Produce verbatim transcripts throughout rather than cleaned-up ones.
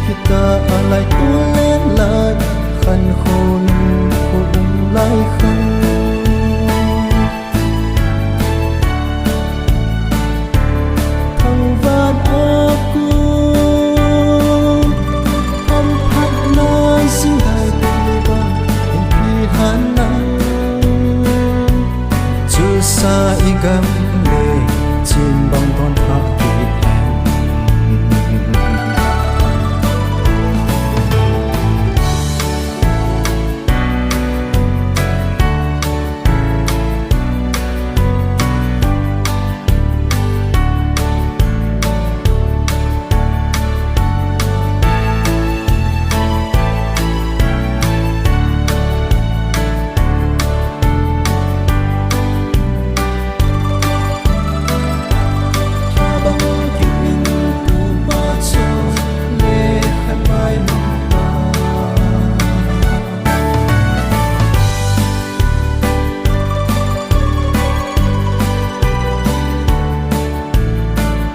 Kita a lai tu len lai, khan khonung khu um lai khan. Thangvah a kum, hamphatna jing dai pi bang, in pi han nang. Chusa i gam le, chin bang ton ha ki hen.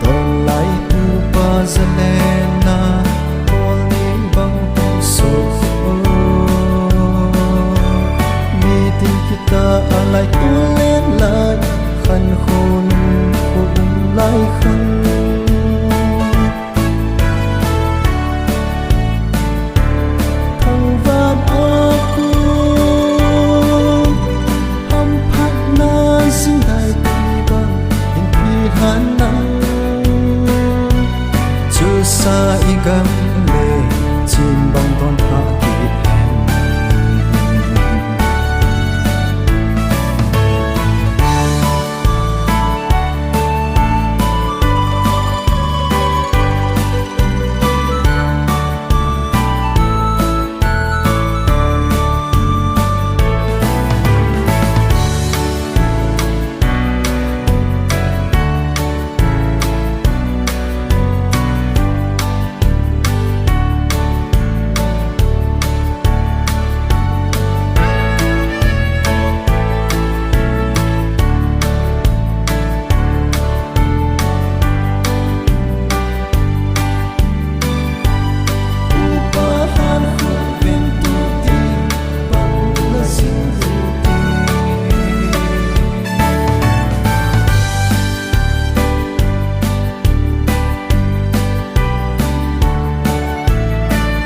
Tonlai pupa zalen a, Paul ni bang hung soh o. Meeting kita a lai tu len lai, khan khonung khu um lai khan. Thangvah a kum, hamphatna jing dai pi bang, in pi han nang. Chusa i gam le, chin bang ton ha ki hen.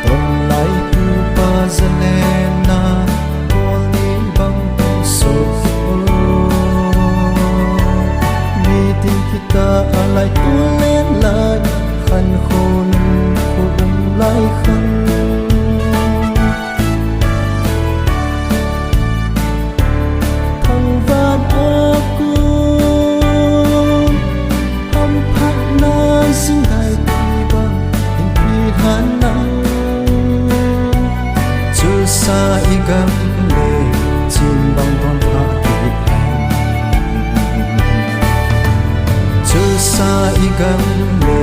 Tonlai pupa zalen a, Paul ni bang hung soh o. Meeting kita a lai tu len lai, khan khonung khu um lai khan. Thangvah a kum, hamphatna jing dai pi bang, in pi han nang. Chusa i gam le, chin bang ton ha ki hen. Chusa i gam le,